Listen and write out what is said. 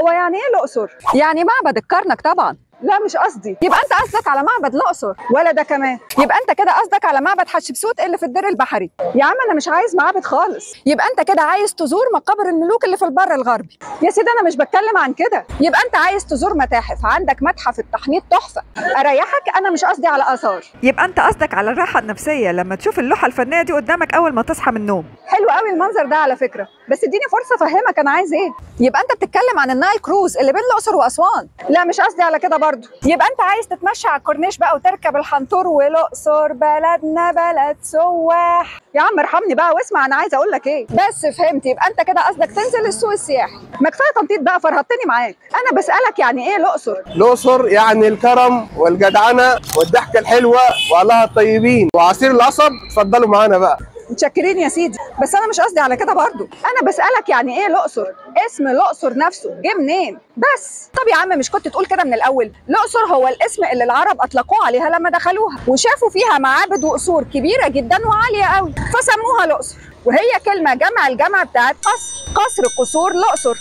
هو يعني ايه الاقصر؟ يعني معبد الكرنك طبعا. لا مش قصدي. يبقى انت قصدك على معبد الاقصر. ولا ده كمان. يبقى انت كده قصدك على معبد حتشبسوت اللي في الدير البحري. يا عم انا مش عايز معابد خالص. يبقى انت كده عايز تزور مقابر الملوك اللي في البر الغربي. يا سيدي انا مش بتكلم عن كده. يبقى انت عايز تزور متاحف، عندك متحف التحنيط تحفة. اريحك، انا مش قصدي على اثار. يبقى انت قصدك على الراحة النفسية لما تشوف اللوحة الفنية دي قدامك اول ما تصحى من النوم. حلو قوي المنظر ده على فكرة، بس اديني فرصة افهمك انا عايز ايه. يبقى انت بتتكلم عن النايل كروز اللي بين الاقصر واسوان. لا مش قصدي على كده برضو. يبقى انت عايز تتمشى على الكورنيش بقى وتركب الحنطور، والاقصر بلدنا بلد سواح. يا عم ارحمني بقى واسمع انا عايزه اقول لك ايه. بس فهمت. يبقى انت كده قصدك تنزل السوق السياحي. ما كفاية تنطيط بقى، فرهدتني معاك. انا بسالك يعني ايه الاقصر؟ الاقصر يعني الكرم والجدعنه والضحكه الحلوة واهلها الطيبين وعصير القصب. اتفضلوا معانا بقى. متشكرين يا سيدي، بس انا مش قصدي على كده برضو. انا بسالك يعني ايه الاقصر؟ اسم الاقصر نفسه جه منين؟ بس طب يا عم مش كنت تقول كده من الاول؟ الاقصر هو الاسم اللي العرب اطلقوه عليها لما دخلوها وشافوا فيها معابد وقصور كبيرة جدا وعاليه قوي، فسموها الاقصر. وهي كلمة جمع الجمع بتاعت قصر، قصر قصور الاقصر.